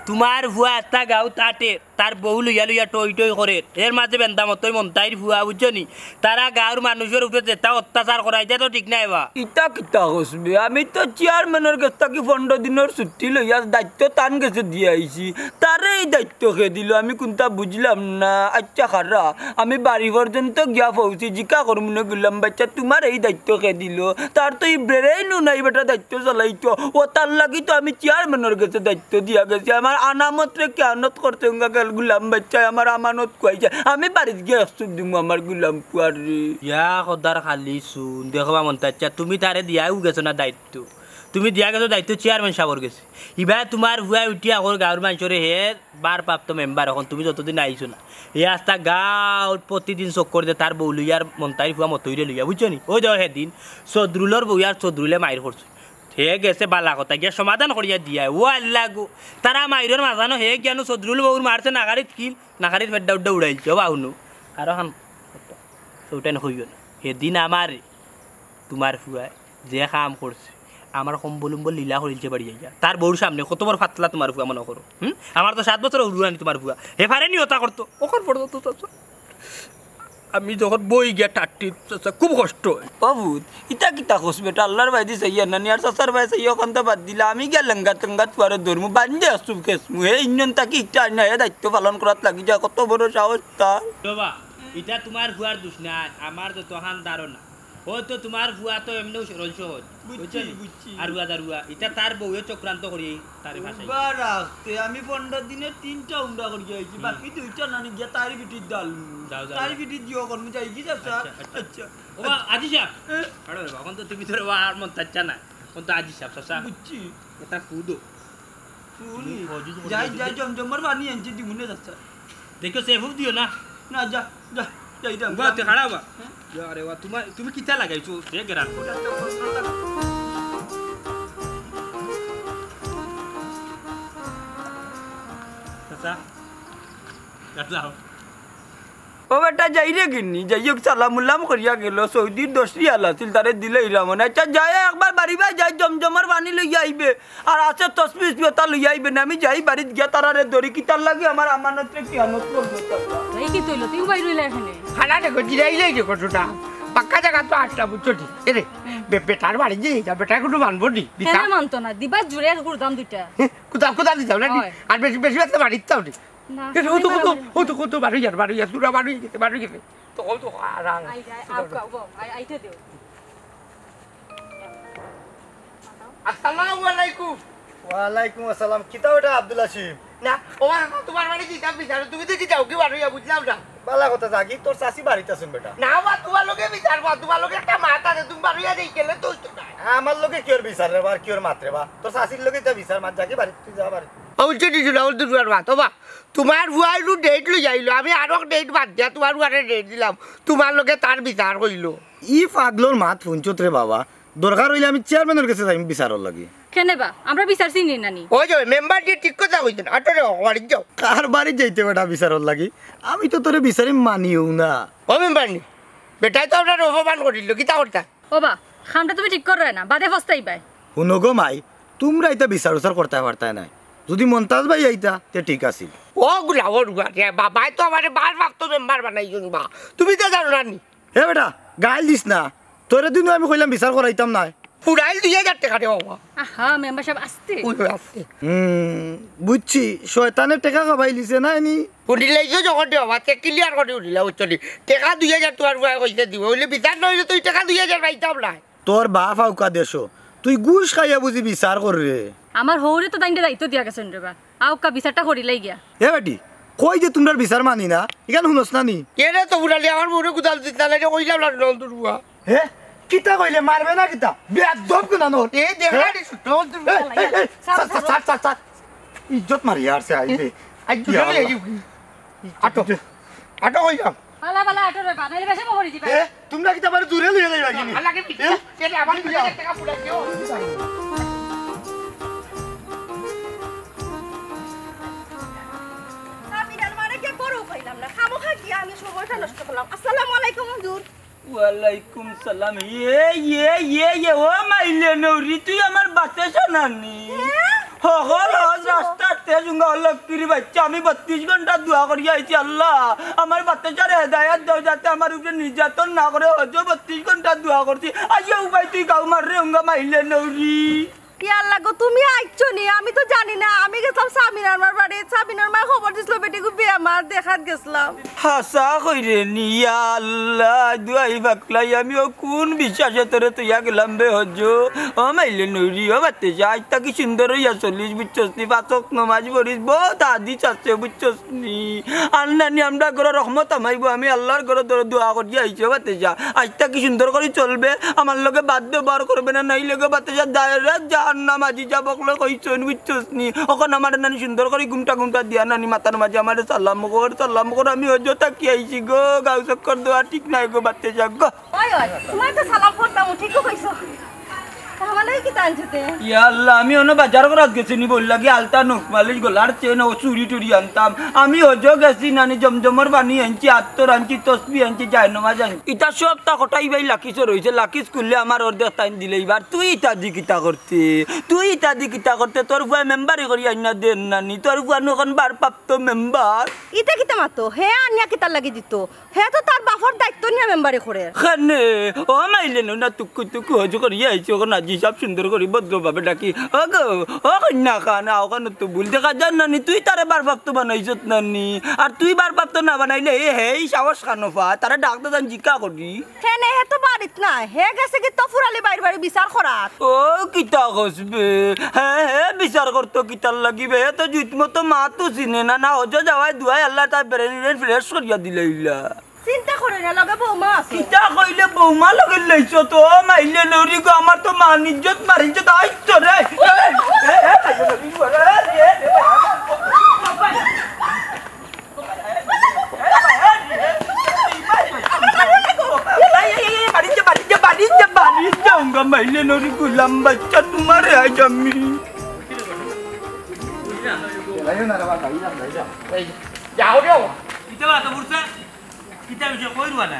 তুমার ফুয়া আস্তা গাউত আটের, তার বউ লইয়া লইয়া টই টই করের। এর মাঝে বেন্দামতই মন্তাইর ফুয়া, বুঝছো নি? তারা গাউর মানুষর উপরে যেতা অত্যাচার করা, ইতা তো ঠিক নায় বা। ইতা কিতা কস বে? আমি তো চেয়ারম্যানর গেছ থাকি পনরো দিনর ছুটি লইয়া দায়িত্ব তান গেছে দিয়া আইছি। তারে ই দায়িত্ব কে দিল, আমি কুনতা বুঝলাম না। আইচ্ছা, খারা, আমি বাড়ি পর্যন্ত গিয়া পৌঁছি, জিকা করমু নে গুলাম বাইচ্চা, তুমারে ই দায়িত্ব কে দিল? তার তো ই brain-ও নাই বেটা দায়িত্ব চালাইতো। অতার লাগি তো আমি চেয়ারম্যানর গেছে দায়িত্ব দিয়া গেছি। আমার আমানতরে খিয়ানত করছে উঙ্গা গেল গুলাম বাইচ্চায়, আমার আমানত খুয়াইছে। আমি বাড়িত গিয়া এক চুপ দিমু আমার গুলাম ফুয়ারে। ইয়া খোদার খালি সুন, দেখো বা মন্তাজ চাচা, তুমি তারে দিয়াউ গেছো না দায়িত্ব। তুমি দিয়া গেছো দায়িত্ব চেয়ারম্যান সাবর গেছে। ইবায় তুমার ফুয়ায় উঠিয়া কর গাউর মানষরে হে ভারপ্রাপ্ত মেম্বার, অখন তুমি যতদিন আইছো না, হে আস্তা গাউত প্রতিদিন চক্কর দে তার বউ লইয়া আর মন্তাইর ফুয়া মতইরে লইয়া, বুঝছো নি? অউ দেখো হেদিন সদরুলর বউ আর সদরুলে মাইর করছে, হে গেছে বালা কথা গিয়া সমাধান করিয়া দিয়ায়। ও আল্লাহ গো, তারা মাইরর মাঝখানো হে গিয়ানু সদরুল বউর মারছে নাগারিত কিল, নাগারিত ফেড্ডা উড্ডা উড়াইলছে। ওবা হুনো, আরো খান সৌটাইন কইও না। হেদিন আমারে তুমার ফুয়ায় যে কাম করছে, আমার কম্বল উম্বল লীলা করিলছে বাড়ি আইয়া। তার বউর সামনে কত বড় ফাতলা তুমার ফুয়া মনো করো, হুম? আমার তো সাত বছর হুরু আনি তুমার ফুয়া। হে পারেনি অতা করতো। অখন পর্যন্ত চাচা, আমি যখন বই গিয়া টাট্টি, চাচা, খুব কষ্ট অয়। ও পুত, ইতা কিতা কস বেটা? আল্লার বায়দি চাইয়া নানি, আর চাচার বায় চাইয়া অখানতা বাদ দিলা। আমি গিয়া লেঙ্গাত টেঙ্গাত ফুয়ারে ধরমু, বান্ধে আসুম খেসমু। হে ইঞ্জন তাকি ইটা আইনা, হে দায়িত্ব পালন করাত লাগি যায়, কত বড় সাহস তার। বাবা, ইটা তুমার ফুয়ার দুষ নায়, আমার যতখান ধারণা। অয়তো তুমার ফুয়া তো এমনেউ সরল সহজ, বুঝছি, বুঝছো নি? বুঝছি। আর হুয়া দারুয়া, ইটা তার বউয়ে চক্রান্ত করি তারে ফাঁসাই। উবা রাখতে আমি পনরো দিনে তিনটা উমরা করি আইছি, হুম। বাকি দুইটা নানি গিয়া তারি পিঠিত ডাল। যাও, যাও, তারি যাও। পিঠিত দিও করমু যাই কি চাচা? আচ্ছা, আচ্ছা। আচ্ছা। ওবা, আজি সাব। এ? আরে বাবা, অখন তো তুমি ধরো আর মন চাচ্ছা না। অখন তো আজি সাব, চাচা। বুঝছি। এটা কুদো। শুনি। ও, যদি যাই, বলি যাই, দে। জমজমর পানি আনছি, দিমুনে চাচা। দেখো, সেফ দিও না। না, যা, যা, যা, যা, উবা, যা। তুই খাড়া উবা। হ্যাঁ? যা রে, ওয়া, তোমার, তুমি কিতা লাগাইছো? সে গেরান করে। চাচা, চাচা। ও বেটা, যাই রে গিন্নি, যাই হোক, সালাম উলাম করিয়া গেল, সৌদির দশ রিয়াল আছিল, তারে দিলে ইরাম না। আচ্ছা, যাই একবার বাড়ি বায় যাই, জমজমর পানি লইয়া আইবে। আর আছে তসবি উসবি ওটা লইয়া আইবে না, আমি যাই বাড়িত গিয়া তারারে ধরি, কিতার লাগি আমার আমানতরে খিয়ানত করবে তারা। এই কি তৈল, তুই বাইর হইলে এখানে? খানা দেখো, জিরাইলেই দেখো ছোটা। পাক্কা জায়গা তো আটটা, বুঝছো ঠিক? এরে, বে-, বেটার বাড়ি যে যা, বেটা কোনো মানবো নি, বিতা? কেন মানতো না? দিবা জুড়ে গুড় দাম দুইটা। হে, কোথা, কোথা দিতাম না নি? হয়। আর বেশি, বেশি ব্যস্ত বাড়িত তাও নি। না, এরে, ও তো, সামনে ও তো, বাড়ি ও তো, ও তো বাড়ি যার, বাড়ি যার, তোরা বাড়ি গেছে, বাড়ি গেছে। তো, ও তো, আর, আর, আই, আই, আউকা, ও, আই, আইতে দেও। আসসালামু আলাইকুম। ওয়ালাইকুম আসসালাম। কিতা ওটা আব্দুল হাসিম? না, ও মা, তোমার বাড়ি কিতা বিচার? তুমি তো কি যাও কি বারইয়া বুঝলাম না। বালা কথা জাগি, তোর চাচি বাড়িত আছইন বেটা। না বা, তোমার লগে বিচার বা, তোমার লগে একটা মাত আছে, তুমি বারইয়া যাই গেলে তো হইতো না। আমার লগে কিওর বিচার রে বা, আর কিওর মাত রে বা? তোর চাচির লগে ইতা বিচার মাত, জাগি বাড়িত, তুই যা বাড়িত। ও, উঠছে দিছো না, উঠছে তোমার মাত, ও বা, তোমার ফুয়াইলু ডেট লই যাইলো, আমি আরো ডেট বাদ দিয়া তোমার ফুয়ারে ডেট দিলাম, তোমার লগে তার বিচার কইলো। ই পাগলর মাত হুনছত রে বাবা, দরকার অইলে আমি চেয়ারম্যানর গেছে যাইমু বিচারর লাগি। কেনে বা? আমরা বিচার চিনি না নি। ওই যে মেম্বার যে ঠিক কথা কইছেন, আটো রে, বাড়িত যাও। কার বাড়িত যাইতে বেটা বিচারর লাগি? আমি তো তোরে বিচারি মানিও না। ও মেম্বার নি, বেটায় তো আপনার অপমান করিল, কিতা করতা? ও বা, কামটা তুমি ঠিক কররায় না, বাদে পস্তাইবায়। হুনো গো মাই, তুমরা ইতা বিচার উচার করতায় পারতায় নায়। যুদি মন্তাজ ভাই আইতা, তে ঠিক আছিল। ও গুলা, ও গুলা, রে বাবায় তো আমারে ভারপ্রাপ্ত মেম্বার বানাইছইন বা। তুমি তো জানো না নি? এ বেটা, গাইল দিস না। তোরে দিনও আমি কইলাম বিচার করাইতাম নায়। ফুরাইল দুই হাজার টেকা রে বাবা। আহা, মেম্বার সাব, আস্তে। ওই, ওই, আস্তে। হুম, বুঝছি। শয়তানে টেকা খাবাইলিছে না এনি? হুনিলাইছো যখন রে বাবা, তে ক্লিয়ার করি হুনিলা, বুঝছো নি? টেকা দুই হাজার তোমার ফুয়ায় কইছে দিব। অইলে বিচার না অইলে তো ই টেকা দুই হাজার পাইতাম নায়। তোর বাপ আউকা দেশো, তুই ঘুষ খাইয়া বুঝি বিচার কররে? আমার হউরে তো তাইনরে দায়িত্ব দিয়া গেছইন রে বা। আউক্কা বিচারটা করিলাই গিয়া। এ বেটি, কই যে তুমরার বিচার মানি না, ইখান হুনস না নি? এরে তো বুড়ালি, আমার বউরে কুদাল দিতা লাগে, কইলাম না, নন্দুর বুয়া। হে? কিতা কইলে মারবে না কিতা? বেয়াদব কোন আনো। এই দেখ, হ্যাঁ? আরে ছোট, এই, এই, এই, ছাড়, ছাড়, ছাড়, ছাড়, ছাড়। ইজ্জত মারি আর সে আইবে। আই, ইয়া আল্লাহ। আটো। আটো কইলাম। বালা, বালা, আটো রে, বানাইলে বেশি বহরি দিবা। এ, তোমরা কিতা আমার দূরে লইয়া যাইবা কিনি? আল্লাহকে এ? এটা আমার দুই হাজার টাকা ফুলাই দিও। সাবিনার মারে কে বড় পাইলাম না। খামোখা গিয়া আমি সময়টা নষ্ট করলাম। আসসালামু আলাইকুম হুজুর। ওয়ালাইকুম সালাম। ইয়ে, ইয়ে, ইয়ে, ইয়ে, ও মাইলে নৌরি, তুই আমার বাতে শোনানি। হ্যাঁ? হগল হজ রাস্তাতে জুঙ্গা লক্ষ্মীর বাচ্চা, আমি বত্রিশ ঘন্টা দোয়া করি আইছি, "আল্লাহ, আমার বাতে চারে হেদায়াত দাও, যাতে আমার উপরে নির্যাতন না করে।" হজ বত্রিশ ঘন্টা দোয়া করছি, আইয়া উবাই তুই গাউ মার রে, উঙ্গা মাইলে নৌরি। ইয়াল্লা গো, তুমি আইছো নি? আমি তো জানি না। আমি গেছলাম সাবিনার মার বাড়ি। সাবিনার মায় খবর দিছিল, বেটিগু বেমার, দেখাত গেছলাম। হাছা কইরে নি? ইয়া আল্লাহ, দুয়াই পাকলাই, আমি ও কোন বিশ্বাসে তোরে তইয়া গেলাম বে হজ। ও মাইলে নৌরি, ও বাতে যা, আইজ থাকি সুন্দর অইয়া চলিস, বুঝছস নি? পাঁচ ওয়াক্ত নমাজ পড়িস, বউত হাদিস আছে, বুঝছস নি? আর নানি, আমরার ঘরো রহমত হামাইবো। আমি আল্লার ঘরো ধরো দোয়া করি আইছি, ও বাতে যা। আইজ থাকি সুন্দর করি চলবে, আমার লগে বাদ ব্যবহার করবে না, নাইলে গো বাতে যা direct জাহান্নাম আজি যা বকলে কইছইন, বুঝছস নি? অখন আমারে নানি সুন্দর করি ঘুমটা ঘুমটা দিয়া নানি মাথার মাঝে আমারে সালাম কর, সালাম কর, আমি হজ থাকি আইছি গো, গাউ চক্কর দেওয়া ঠিক নাই গো বাতে যা গো। ওই, ওই, তোমার তো সালাম করতাম, ঠিকই কইছো। তাহলে কিতা আনছো তে? ইয়া আল্লাহ, আমি অনো বাজার করাত গেছি নি, বউর লাগি আলতা, নখ মালিশ, গলার চেন, ও চুড়ি টুড়ি আনতাম। আমি হজ গেছি নানি, জমজমর পানি আনছি, আতর আনছি, তসবি আনছি, জায়নামাজ আনছি। ইতা সবতা কটাই ভাই লাকিসো রইছে, লাকিস খুললে আমার অর্ধেক টাইম দিলে এবার। তুই ইতা দি কিতা করতে? তুই ইতা দি কিতা করতে? তোর ফুয়ায় মেম্বারি করি আইনা দের নানি, তোর ফুয়া নু অখন ভারপ্রাপ্ত মেম্বার। ইতা কিতা মাতো? হে আনিয়া কিতার লাগি দিত? হে তো তার বাপর দায়িত্ব নিয়া মেম্বারি করের। কেনে? ও মাইলে নু না, তুকু তুকু হজ করিয়া আইছি, অখন আজি হিসাব সুন্দর করি ভদ্রভাবে ডাকি, "ও গো, ও কইন্যা খান, আও খান তো ভুল দেখা যার নানি, তুই তারে ভারপ্রাপ্ত বানাইছত নানি, আর তুই ভারপ্রাপ্ত না বানাইলে এ হে ই সাহস খানো পা, তারে ডাক দে যান জিকা করি।" কেনে, হে তো বাড়িত নাই, হে গেছে কি তো ফুরালি বাইর বাড়ি বিচার করাত। ও কিতা কসবে? হে, হে বিচার করতো কিতার লাগি বে? হে তো জুইত মতো মা তো চিনে না, না হজ যাওয়ায় দুয়ায় আল্লাহ তার ব্রেন ফ্রেশ করিয়া দিলাইলা। চিন্তা করে না, লগে বৌমা আছে। কিতা কইলে বৌমা লগে লইছো তো? মাইলে নৌরি গো, আমার তো মান ইজ্জত, মান ইজ্জত আইতো রে। বাড়িতে, বাড়িতে, বাড়িতে, বাড়িতে যাওগা, মাইলে নৌরি গুলাম বাচ্চা, তোমারে আইজ আমি। যাও রে বাবা। ইতা বালা তো বুঝছে? কিতা বিষয় কই রুয়া না?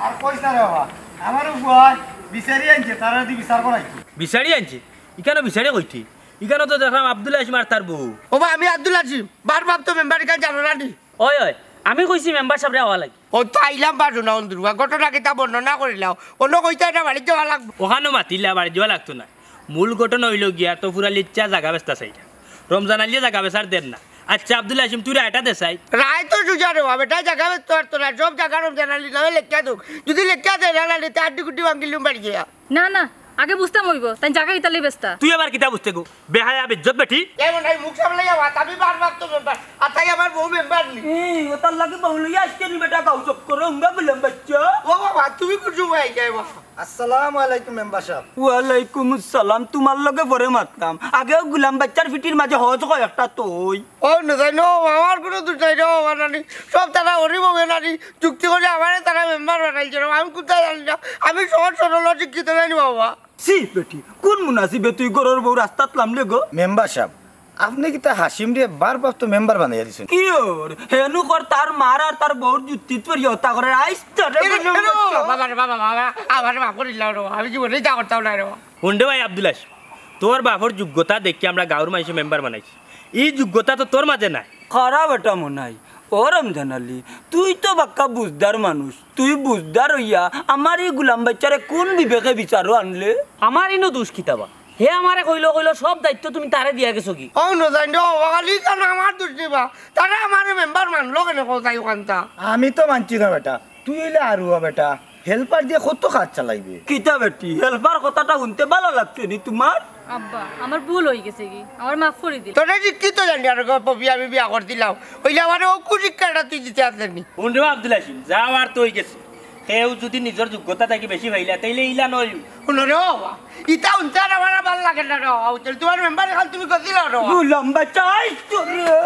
আর কইস না রে বাবা, আমার ফুয়ায় বিচারি আনছে, তারা দি বিচার করাইছি। বিচারি আনছে? ইখানো বিচারি কইতে? ইখানো তো দেখলাম আব্দুল হাসিম আর তার বউ। ও বা, আমি আব্দুল হাসিম, ভারপ্রাপ্ত মেম্বার, ইখান জানো না নি? ওই, ওই, আমি কইছি মেম্বার সাবরে আওয়া লাগি। ও তো আইলাম পারো না, অন্দুরুয়া ঘটনা কিতা বর্ণনা করিলাও, অন্য কইতে এটা বাড়িত যাওয়া লাগবো। অখানো মাতিলা বাড়িত যাওয়া লাগতো না। মূল ঘটনা অইলো গিয়া তো ফুরালির ইচ্ছা জাগা বেচতা চাইরা। রমজান আলীয়ে জাগা বেচার দের না। আচ্ছা, আব্দুল হাসিম, তুই রায়টা দে চাই। রায় তো সুজা রে বাবা, বেটায় জাগা বেচতো পারতো না, সব জাগা রমজান আলী নামে লেখিয়া দেও। যদি লেখিয়া দেয় না, না নিতে আড্ডি গুড্ডি ভাঙ্গিলুম বাড়ি গিয়া। না, না, আগে বুঝতাম অইবো, তাইন জাগা কিতার লাগি বেচতা। তুই আবার কিতা বুঝতে গো? বেহায়া বেইজ্জত বেটি। এ মনে হয় মুখ সামলাইয়া মাত, আমি ভারপ্রাপ্ত মেম্বার, আর তাই আমার বউ মেম্বার নি। এই, ও তার লাগি বউ লইয়া আইছে নি বেটা, গাউ চক্কর, উঙ্গা গুলাম বাচ্চা। ও বাবা, তুমি কোন সময় আইছো বাবা? আসসালামু আলাইকুম মেম্বার সাব। ওয়ালাইকুম আসসালাম, তোমার লগে পরে মাততাম। আগেও গুলাম বাচ্চার ফিটির মাঝে হজ কয় একটা তই। ও না জানি, ও আমার কোনো দোষ নাই রে, ও আমার নানি। সব তারা হরি বউয়ে নানি, যুক্তি করি আমারে তারা মেম্বার বানাইছে রে, আমি কোথায় জানি না। আমি সহজ সরল অশিক্ষিত নানি বাবা। ছি বেটি, কোন মুনাসিবে তুই ঘরর বউ রাস্তাত লামলে গো? মেম্বার সাব, আপনে কিতা হাসিমরে ভারপ্রাপ্ত মেম্বার বানাইয়া দিছইন? কিওর? হেনু কর তার মার আর তার বউর যুক্তিত পড়িয়া হতা করে আইস তোরে এরে, বলে এরে, ও বাবা রে, বাবা, বাবা, আমারে মাফ করিলাও রে, আমি জীবনে ইতা করতাম না রে। হুন রে ভাই আব্দুল হাসিম, তোর বাপর যোগ্যতা দেখি আমরা গাঁওর মাইনষে মেম্বার বানাইছি। ই যোগ্যতা তো তোর মাঝে নাই। খারাপ এটা মনাই। ও রমজান আলী, তুই তো বাক্কা বুঝদার মানুষ। তুই বুঝদার অইয়া আমার ই গুলাম বাচ্চারে কোন বিবেকে বিচারো আনলে? আমার ইনো দোষ কিতা বা? হে আমারে কইলো কইলো সব দায়িত্ব তুমি তারে দিয়া গেছো কি? ও নজাইন রে, ও খালি ইখান আমার দোষ নি বা। তারা আমারে মেম্বার মানলো কেনে কও তাই অখানতা? আমি তো মানছি না বেটা, তুই অইলে আরুয়া বেটা, হেল্পার দিয়া কত কাজ চালাইবে। কিতা বেটি, হেল্পার কথাটা হুনতে ভালা লাগছে নি তোমার? আব্বা, আমার ভুল অইগেছে গি, আমারে মাফ করি দিলাও। তোরে শিক্ষিত জানি আর গো, পপি আমি বিয়া করছিলাম, অইলে আমারে অউ কুশিক্ষাটা তুই দিতে আসলে নি। হুন রে আব্দুল হাসিম, যা অওয়ার তো অইগেছে। কেউ যদি নিজর যোগ্যতা থাকি বেশি পাইলা, তাইলে ইলা নয়। হুনো রে বাবা, ইতা হুনতে আর আমার আর ভালা লাগে না রে বাবা। হোটেল তোমার মেম্বার এখন তুমি গতি লও রে বাবা। লম্বা চাই তোরে।